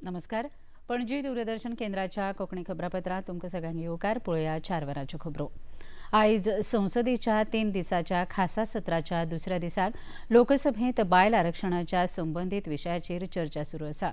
नमस्कार, पणजी दूरदर्शन केंद्राच्या कोंकणी खबरापत्रांत तुमकां सगळ्यांक येवकार. पळोवया 4 वरांच्यो खबरो. आयज संसदेच्या 3 दिसाच्या खासा सत्राच्या दुसऱ्या दिसाक लोकसभेंत बायल आरक्षणाच्या संबंदीत विशयाचेर चर्चा सुरू आसा.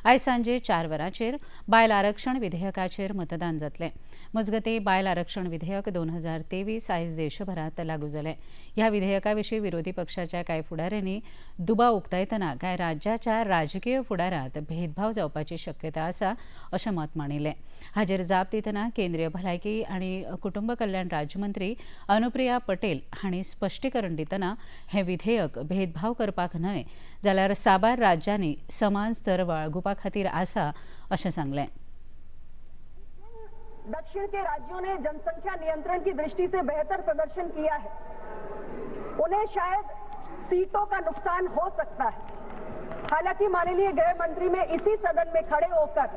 आयज सांजे 4 वरांचेर बायल आरक्षण विधेयकाचेर मतदान जातलें. मजगतीं, बायल आरक्षण विधेयक 2023 आयज देशभरांत लागू जालें. ह्या विधेयका विशीं विरोधी पक्षाच्या कांय फुडाऱ्यांनी दुबाव उक्तायतना कांय राज्याच्या राजकीय फुडारांत भेदभाव जावपाची शक्यता आसा अशें मत मांडिल्लें. हाचेर जाप दितना केंद्रीय भलायकी आनी कुटुंब कल्याण राज्यमंत्री अनुप्रिया पटेल हांणी स्पश्टीकरण दितना हें विधेयक भेदभाव करपाक न्हय जाल्यार साबार राज्यांनी समान स्तर बाळगुपा खातीर आसा अशें सांगलें. दक्षिण के राज्यों ने जनसंख्या नियंत्रण की दृष्टि से बेहतर प्रदर्शन किया है, उन्हें शायद सीटों का नुकसान हो सकता है. हालांकि माननीय गृह मंत्री ने इसी सदन में खड़े होकर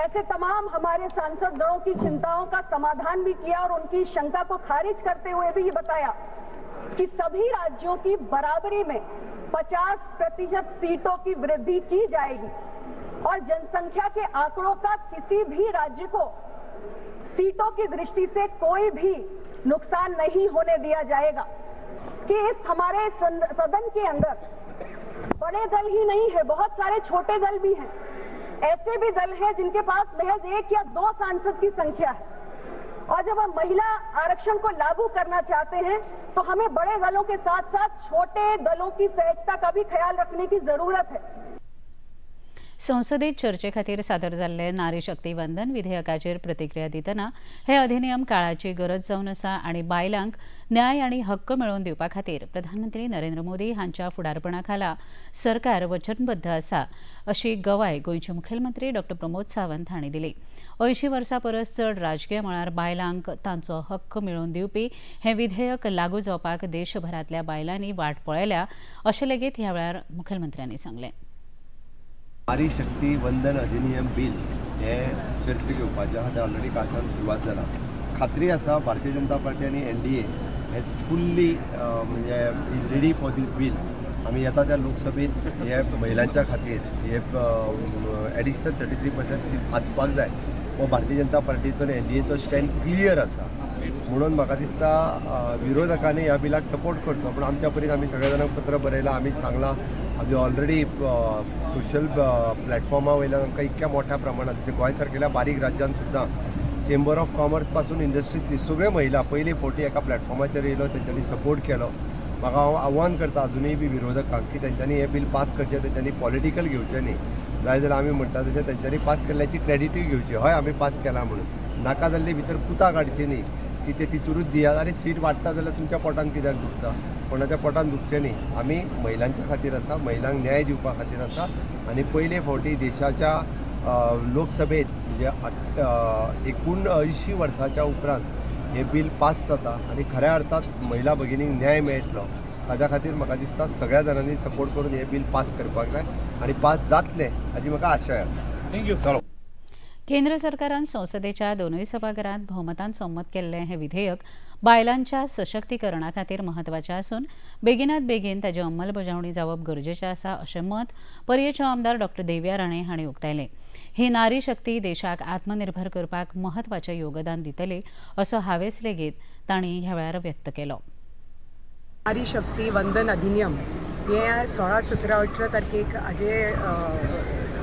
ऐसे तमाम हमारे सांसदगणों की चिंताओं का समाधान भी किया और उनकी शंका को खारिज करते हुए भी ये बताया कि सभी राज्यों की बराबरी में 50% सीटों की वृद्धि की जाएगी और जनसंख्या के आंकड़ों का किसी भी राज्य को सीटों की दृष्टि से कोई भी नुकसान नहीं होने दिया जाएगा. कि इस हमारे सदन के अंदर बड़े दल ही नहीं है, बहुत सारे छोटे दल भी हैं. ऐसे भी दल हैं जिनके पास महज एक या दो सांसद की संख्या है और जब हम महिला आरक्षण को लागू करना चाहते हैं, तो हमें बड़े दलों के साथ साथ छोटे दलों की सहजता का भी ख्याल रखने की जरूरत है. संसदेत चर्चे खातीर सादर जाल्ले नारी शक्ती वंदन विधेयकाचेर प्रतिक्रिया दितना हे अधिनियम काळाची गरज जावन आसा आनी बायलांक न्याय आनी हक्क मेळोवन दिवपा खातीर प्रधानमंत्री नरेंद्र मोदी हांच्या फुडारपणा खाला सरकार वचनबद्ध आसा अशी गवाय गोंयचे मुखेलमंत्री डॉ प्रमोद सावंत हांणी दिली. 80 वर्सां परस चड राजकीय मळार बायलांक तांचो हक्क मेळोवन दिवपी हें विधेयक लागू जावपाक देशभरांतल्या बायलांनी वाट पळयल्या अशें लेगीत ह्या वेळार मुखेलमंत्र्यांनी सांगलें. नारी शक्ती वंदन अधिनियम बील हे चर्चेक येवपाचें आहा. तें ऑलरेडी कालच्यान सुरवात जाला. खात्री आसा, भारतीय जनता पार्टी आनी एनडीए हे फुल्ली म्हणजे is ready for this bill. आमी येता त्या लोकसभेत हे महिलांच्या खातीर हे एडिशनल 33% सीट आसपाक जाय हो भारतीय जनता पार्टीचो आनी एनडीएचो स्टँड क्लियर आसा. म्हणून म्हाका दिसता, विरोधकांनी ह्या बिलाक सपोर्ट करचो, पूण आमच्या परीन आमी सगळ्या जाणांक पत्र बरयलां, आमी सांगलां. आमी ऑलरेडी सोशल प्लॅटफॉर्मा वयल्यान आमकां इतक्या मोठ्या प्रमाणात, म्हणजे गोंय सारकेल्या बारीक राज्यान सुद्दां चेंबर ऑफ कॉमर्स पासून इंडस्ट्रींतली सगळ्यो महिला पयले फावटी एका प्लॅटफॉर्माचेर येयलो, तेंच्यांनी सपोर्ट केलो. म्हाका हांव आव्हान करता अजुनूय बी विरोधकांक की तेंच्यांनी हें बील पास करचें. तेंच्यांनी पॉलिटिकल घेवचें न्ही. जाय जाल्यार आमी म्हणटा तशें तेंच्यांनी पास केल्ल्याची क्रेडिटूय घेवची, हय आमी पास केला म्हणून. नाका जाल्ली भितर कुतां काडची न्ही की ते तितूरूच दियात आनी सीट वाडटा जाल्यार तुमच्या पोटान कित्याक दुखता? कोणाच्या पोटान दुखचें न्ही. आमी महिलांच्या खातीर आसा, महिलांक न्याय दिवपा खातीर आसा आनी पयले फावटी देशाच्या लोकसभेत म्हणजे 79 वर्साच्या उपरांत हें बील पास जाता आनी खऱ्या अर्थात महिला भगिनींक न्याय मेळटलो. ताच्या खातीर म्हाका दिसता, सगळ्या जाणांनी सपोर्ट करून हें बील पास करपाक जाय आनी पास जातलें हाजी म्हाका आशय आसा. Thank you. चलो. केंद्र सरकारान संसदेच्या दोनूय सभाघरांत भोवमतान संमत केल्लें हें विधेयक बायलांच्या सशक्तीकरणा खातीर म्हत्वाचें आसून बेगिनात बेगीन ताची अंमलबजावणी जावप गरजेचें आसा अशें मत पर्येचे आमदार डॉ देविया राणे हांणी उक्तायलें. ही नारी शक्ती देशाक आत्मनिर्भर करपाक म्हत्वाचें योगदान दितली असो हावेस लेगीत तांणी ह्या वेळार व्यक्त केलो. नारी शक्ती वंदन अधिनियम हें 16, 17, 18 तारखेक हाजे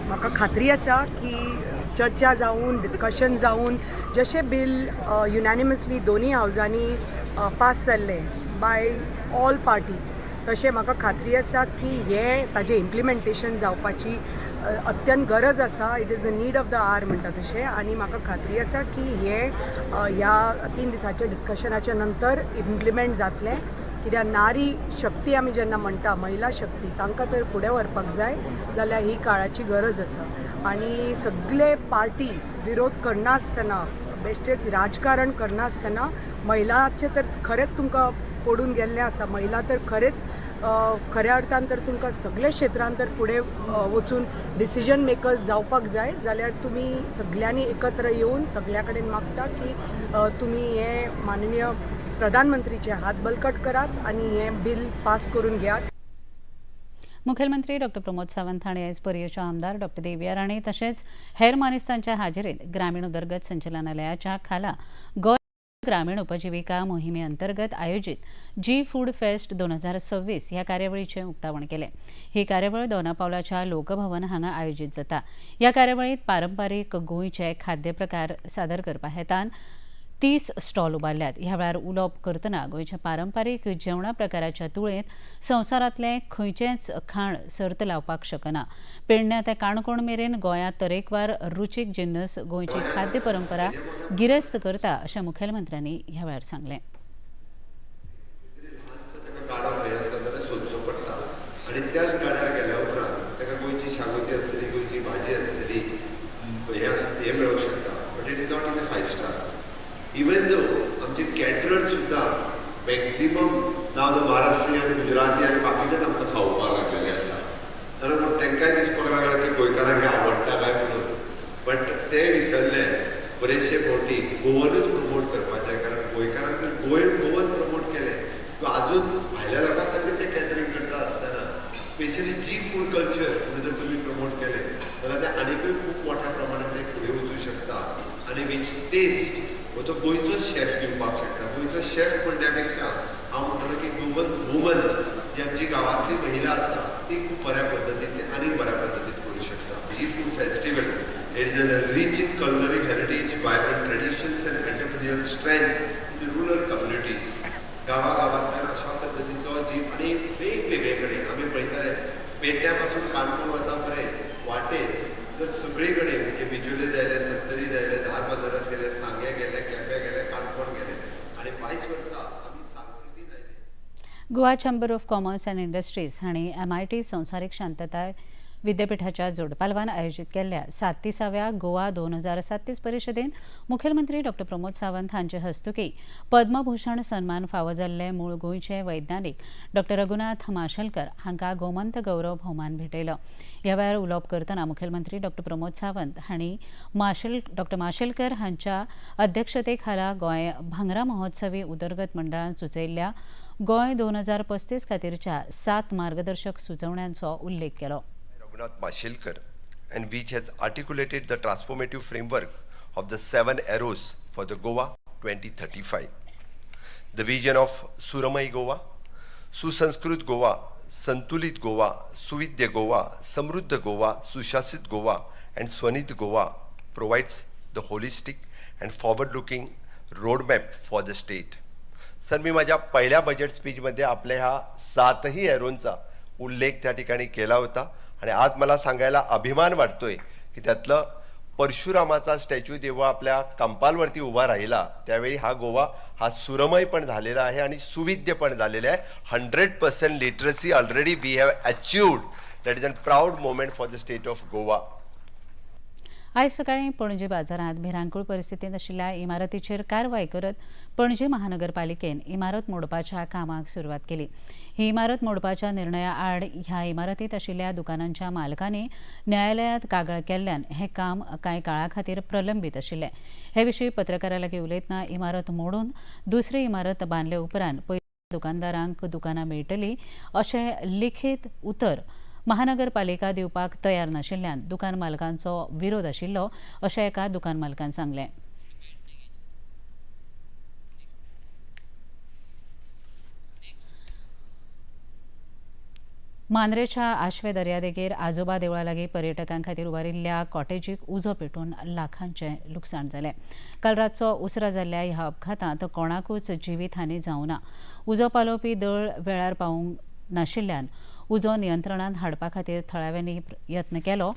म्हाका खात्री आसा की चर्चा जावन, डिस्कशन जावन जशें बील युनॅनिमसली दोनूय हावजांनी पास जाल्लें बाय ऑल पार्टीज, तशें म्हाका खात्री आसा की हें ताजें इम्प्लिमेंटेशन जावपाची अत्यंत गरज आसा. It is the need of the hour म्हणटा तशें. आनी म्हाका खात्री आसा की हें ह्या 3 दिसाच्या डिस्कशनाच्या नंतर इम्प्लिमेंट जातलें, कित्याक नारी शक्ती आमी जेन्ना म्हणटा, महिला शक्ती, तांकां तर फुडें व्हरपाक जाय जाल्यार ही काळाची गरज आसा. आनी सगळे पार्टी विरोध करनासतना, बेश्टेच राजकारण करनासतना, महिलाचें तर खरेंच तुमकां पडून गेल्लें आसा. महिला तर खरेंच खऱ्या अर्थान तर तुमकां सगल्या क्षेत्रान तर फुडें वचून डिसिजन मेकर्स जावपाक जाय जाल्यार तुमी सगल्यांनी एकत्र येवन सगल्या कडेन मागता की तुमी हें माननीय प्रधानमंत्रीचे हात बळकट करात आनी हें बील पास करून घेयात. मुखेलमंत्री डॉ प्रमोद सावंत हांणी आयज पर्येच्यो आमदार डॉ देविया राणे तशेंच हेर मानेस्तांच्या हाजेरीत ग्रामीण उदरगत संचलनालयाच्या खाला गोंय ग्रामीण उपजीविका मोहिमे अंतर्गत आयोजित जी फूड फेस्ट 2026 ह्या कार्यावळीचें उक्तावण केलें. ही कार्यावळ दोनापावलाच्या लोकभवन हांगा आयोजीत जाता. ह्या कार्यावळींत पारंपारीक गोंयचे खाद्यप्रकार सादर करपा हेतान 30 स्टॉल उबारल्यात. ह्या वेळार उलोवप करतना गोंयच्या पारंपारीक जेवणा प्रकाराच्या तुळेंत संवसारांतलें खंयचेंच खाण सर्त लावपाक शकना. पेडण्या ते काणकोण मेरेन गोंयांत तरेकवार रुचीक जिन्नस गोंयची खाद्य परंपरा गिरेस्त करता अशें मुखेलमंत्र्यांनी ह्या वेळार सांगलें. गाडो खंय आसा जाल्यार सोदचो पडटा आनी त्याच गाड्यार गेल्या उपरांत ताका गोंयची शागोती आसतली, गोंयची भाजी आसतली, हें मेळोंक शकता. But it is not in a five star. Even though आमचे कॅटरर सुद्दां मॅक्झिमम नाव महाराष्ट्रीयन, गुजराती आनी बाकीचेच आमकां खावोवपाक लागलेले आसा. जाल्यार पूण तांकांय दिसपाक लागला की गोंयकारांक हें आवडटा काय म्हणून. बट ते विसरले बरेचशे फावटी गोवनूच प्रमोट करपाचें, कारण गोंयकारांक जर गोवन प्रमोट केलें किंवा अजून भायल्या लोकां खातीर ते कॅटरींग करता आसतना स्पेशली जी फूड कल्चर म्हणून जर तुमी प्रमोट केलें जाल्यार ते आनिकूय खूब मोठ्या प्रमाणात ते फुडें वचूं शकता आनी वीच टेस्ट हो तो गोंयचो शेफ दिवपाक शकता. गोंयचो शेफ म्हणल्या पेक्षा हांव म्हणटलो की गोवन वुमन जी आमची गांवांतली महिला आसा ती खूब बऱ्या पद्दतीन ते आनीक बऱ्या पद्दतीन करूं शकता. G food festival it is a rich in culinary heritage, vibrant traditions and entrepreneurial strength in the rural communities. गांवागांवांतल्यान अशा पद्दतीचो जी आनी वेगवेगळे कडेन आमी पळयताले पेडण्या पासून काणकोण वता पर्यंत वाटेर तर सगळे कडेन म्हणजे बिचोले जायले, सत्तरी जायले, धारबांदोड्यात गेले, सांगे गेले, केप्यां गेले, काणकोण गेले आनी 22 वर्सां आमी सांगसिटीन आयले. Goa chamber of commerce and industries हांणी MIT संवसारीक शांतताय विद्यापीठाच्या जोडपालवान आयोजीत केल्ल्या 37व्या गोवा 2037 परिशदेंत मुखेलमंत्री डॉ प्रमोद सावंत हांचे हस्तुकी पद्मभूषण सन्मान फावो जाल्ले मूळ गोंयचे वैज्ञानिक डॉ रघुनाथ माशेलकर हांकां गोमंत गौरव भोवमान भेटयलो. ह्या वेळार उलोवप करतना मुखेलमंत्री डॉ प्रमोद सावंत हांणी डॉ माशेलकर हांच्या अध्यक्षतेखाला गोंय भांगरा महोत्सवी उदरगत मंडळान सुचयल्ल्या गोंय 2035 खातीरच्या 7 मार्गदर्शक सुचवण्यांचो उल्लेख केलो. Raghunath Mashelkar, and which has articulated the transformative framework of the 7 arrows for the Goa 2035. The vision of Suramai Goa, Susanskrit Goa, Santulit Goa, Suvidya Goa, Samruddha Goa, Sushasit Goa and Swanit Goa provides the holistic and forward-looking roadmap for the state. Sir, मी माझ्या पहिल्या budget स्पीचमध्ये आपल्या ह्या 7ही एरोंचा उल्लेख त्या ठिकाणी केला होता आणि आज मला सांगायला अभिमान वाटतोय की त्यातलं परशुरामाचा स्टॅच्यू जेव्हा आपल्या कंपालवरती उभा राहिला त्यावेळी हा गोवा हा सुरमय पण झालेला आहे आणि सुविद्य पण झालेला आहे. 100% literacy already we have achieved. That is an proud moment for the state of Goa. आयज सकाळीं पणजे बाजारांत भिरांकूळ परिस्थितींत आशिल्ल्या इमारतीचेर कारवाय करत पणजे महानगरपालिकेन इमारत मोडपाच्या कामाक सुरवात केली. ही इमारत मोडपाच्या निर्णया आड ह्या इमारतींत आशिल्ल्या दुकानांच्या मालकांनी न्यायालयांत कागाळ केल्ल्यान हें काम कांय काळा खातीर प्रलंबीत आशिल्लें. हे विशीं पत्रकारां लागीं उलयतना इमारत मोडून दुसरी इमारत बांदले उपरांत पयल्या दुकानदारांक दुकानां मेळटलीं अशें लिखीत उतर महानगरपालिका दिवपाक तयार नाशिल्ल्यान दुकान मालकांचो विरोध आशिल्लो अशें एका दुकान मालकान सांगलें. मांद्रेच्या आश्वे दर्यादेगेर आजोबा देवळा लागीं पर्यटकां खातीर उबारिल्ल्या कॉटेजीक उजो पेटून लाखांचें लुकसाण जालें. काल रातचो उसरां जाल्ल्या ह्या अपघातांत कोणाकूच जिवीत हानी जावंक ना. उजो पालोवपी दळ वेळार पावूंक नाशिल्ल्यान उजो नियंत्रणांत हाडपा खातीर थळाव्यांनी यत्न केलो.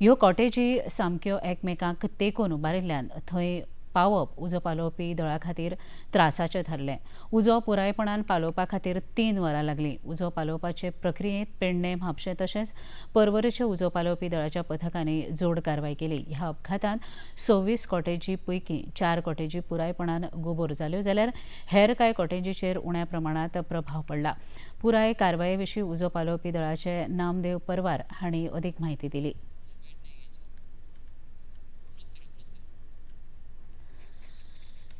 ह्यो कॉटेजी सामक्यो एकमेकांक तेंकून उबारिल्ल्यान थंय पावप उजो पालोवपी दळा खातीर त्रासाचें थारलें. उजो पुरायपणान पालोवपा खातीर 3 वरां लागलीं. उजो पालोवपाचे प्रक्रियेंत पेडणें, म्हापशें तशेंच पर्वरेचे उजो पालोवपी दळाच्या पथकांनी जोड कारवाय केली. ह्या अपघातांत 26 कॉटेजी पैकी 4 कॉटेजी पुरायपणान गोबोर जाल्यो जाल्यार हेर कांय कॉटेजीचेर उण्या प्रमाणांत प्रभाव पडला. पुराय कारवाये विशीं उजो पालोवपी दळाचे नामदेव परवार हांणी अदीक म्हायती दिली.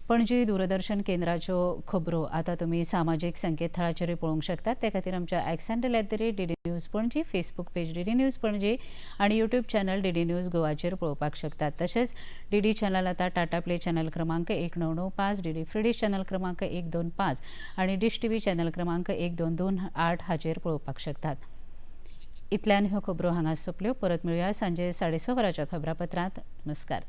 पणजी दूरदर्शन केंद्राच्यो खबरो आतां तुमी सामाजीक संकेतथळाचेरूय पळोवंक शकतात. ते खातीर आमच्या X handle @DDNews Panaji, Facebook page DD News Panaji आनी YouTube channel DD news गोवाचेर पळोवपाक शकतात. तशेंच डीडी चॅनल आतां टाटा प्ले चॅनल क्रमांक 1995, डीडी फ्री डीश चॅनल क्रमांक 125 आनी डिश टीव्ही चॅनल क्रमांक 1228 हाचेर पळोवपाक शकतात. इतल्यान ह्यो खबरो हांगा सोंपल्यो. परत मेळुया सांजे 6:30 वरांच्या खबरापत्रांत. नमस्कार.